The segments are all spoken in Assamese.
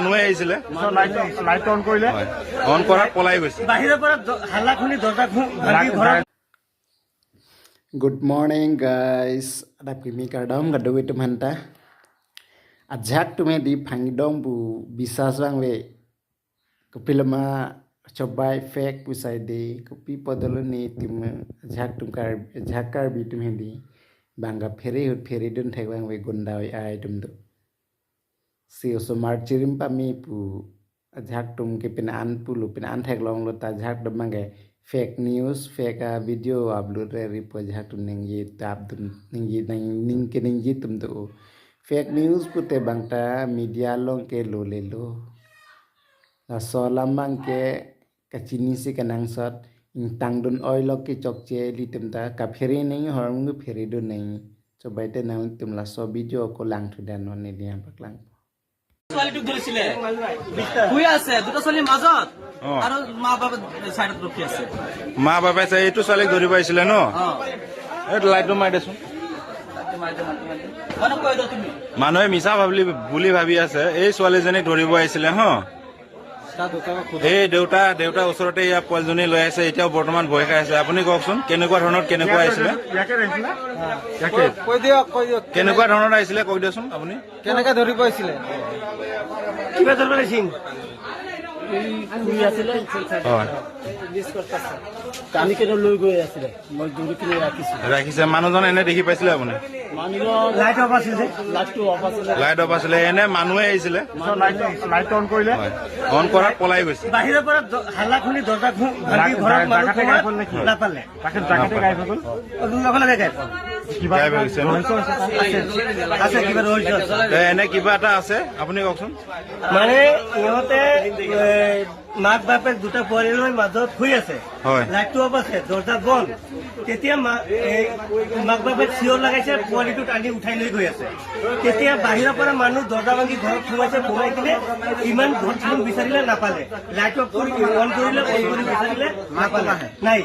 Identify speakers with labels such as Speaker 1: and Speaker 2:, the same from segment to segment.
Speaker 1: মানুহে আহিছিলে।
Speaker 2: লাইট অন কৰিলে।
Speaker 1: হয়, অন কৰাত পলাই গৈছে।
Speaker 3: বাহিৰৰ পৰা হাল্লা শুনি দৰ্জা ভাঙি ঘৰত
Speaker 4: Good morning, guys. Ada kimi kardom gado itu manta. Ajak tume di phangdong bu bisa sang we. Kupilma cobai fake pusai di kupi podolo ni tum ajak tum kar ajak kar bi tum di banga pheri hut pheri dun thek bang we gunda we ai tum do. Si so marchirim pa mi pu ajak tum ke pin an pu lu pin an thek long lo ta ajak dum bangge fake news, fake video upload re ripo ajak tum ninggi tap dum ninggi nang ning ke ninggi tum do fake news pute bangta media long ke lo le lo la so lamang ke kachini si kanang sot ing tang dun oil lo ke chok che li tum ta ka pheri ning hor ngu pheri dun ning chobai te nang tum la so video ko lang thu dan non ne dia paklang.
Speaker 5: ছোৱালীটোক ধৰিছিলে, শুই আছে দুটা ছোৱালীৰ মাজত। আৰু মা বাবা চাইডত ৰখি আছে।
Speaker 1: মা বাবাই চাই এইটো ছোৱালীক ধৰিব আহিছিলে ন?
Speaker 5: অ।
Speaker 1: এই লাইটটো মাৰি দেচোন।
Speaker 5: তাতে মাৰি দে, মাৰি দে, মাৰি দে। মানে কৈ দিয়া তুমি।
Speaker 1: মানুহে মিছা ভাবলি বুলি ভাবি আছে। এই ছোৱালীজনীক ধৰিব আহিছিলে হ। এই দেউতা ওচৰতে ইয়াৰ পোৱালীজনী লৈ আছে। এতিয়াও বৰ্তমান ভয় খাই আছে। আপুনি কওকচোন, কেনেকুৱা ধৰণত কেনেকুৱা আহিছিলে?
Speaker 2: ইয়াকে আহিছিলে, ইয়াকে।
Speaker 6: কৈ দিয়ক, কৈ দিয়ক।
Speaker 1: কেনেকুৱা ধৰণত আহিছিলে কৈ দিয়কচোন আপুনি।
Speaker 6: কেনেকে ধৰিব আহিছিলে?
Speaker 3: কিবা ধৰিব লাগিছিল, শুই আছিলে।
Speaker 1: হয়।
Speaker 3: টানি কেনে লৈ গৈ আছিলে, মই দৌৰি কিনে ৰাখিছো।
Speaker 1: ৰাখিছে। মানুহজন এনে দেখি পাইছিলে আপুনি?
Speaker 3: মানুহজন লাইট অফ আছিল যে, লাইটটো অফ আছিলে।
Speaker 1: লাইট অফ আছিলে। এনে মানুহে আহিছিলে।
Speaker 2: লাইট অন কৰিলে।
Speaker 1: হয়, অন কৰাত পলাই গৈছে।
Speaker 3: বাহিৰৰ পৰা হাল্লা শুনি দৰ্জা ভাঙি ঘৰত মানুহ
Speaker 2: জাগাতে গায়ব হ'ল নেকি?
Speaker 3: নাপালে।
Speaker 2: তাকে জাগাতে গায়ব হৈ গ'ল।
Speaker 3: লগে লগে গায়ব।
Speaker 2: কিবা
Speaker 1: গায়ব হৈ গৈছে ন?
Speaker 2: ৰহস্য আছে তাত।
Speaker 3: আছে, কিবা ৰহস্য আছে।
Speaker 1: এনে কিবা এটা আছে, আপুনি কওকচোন।
Speaker 3: মানে ইহঁতে মাক বাপেক দুটা পোৱালি লৈ মাজত শুই আছে। লাইটটো অফ আছে, দৰ্জা বন্ধ। তেতিয়া এই মাক বাপেক চিঞৰ লগাইছে, পোৱালিটো টানি উঠাই লৈ গৈ আছে। তেতিয়া বাহিৰৰ পৰা মানুহ দৰ্জা ভাঙি ঘৰত সোমাইছে। সোমাই কিনে ইমান ঘৰ চোন বিচাৰিলে, নাপালে। লাইট অফ কৰি অন কৰিলে, অন কৰি বিচাৰিলে, নাপালে, নাই।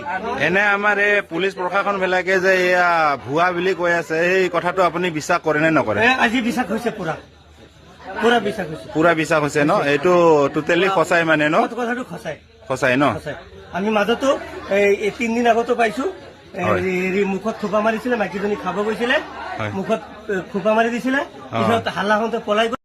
Speaker 1: এনে আমাৰ এই পুলিচ প্ৰশাসন বিলাকে যে এয়া ভুৱা বুলি কৈ আছে, সেই কথাটো আপুনি বিশ্বাস কৰে নে নকৰে?
Speaker 3: আজি বিশ্বাস হৈছে, পুৰা পুৰা বিশ্বাস হৈছে।
Speaker 1: পুৰা বিশ্বাস হৈছে ন? এইটো টোটেলি সঁচাই মানে ন?
Speaker 3: কথাটো সঁচাই।
Speaker 1: সঁচাই ন?
Speaker 3: সঁচাই। আমি মাজতো এই 3 দিন আগতো পাইছো। হেৰি মুখত থোপা মাৰিছিলে, মাইকীজনী খাব গৈছিলে। মুখত থোপা মাৰি দিছিলে। পিছত হাল্লা হওঁতে পলাই গ'ল।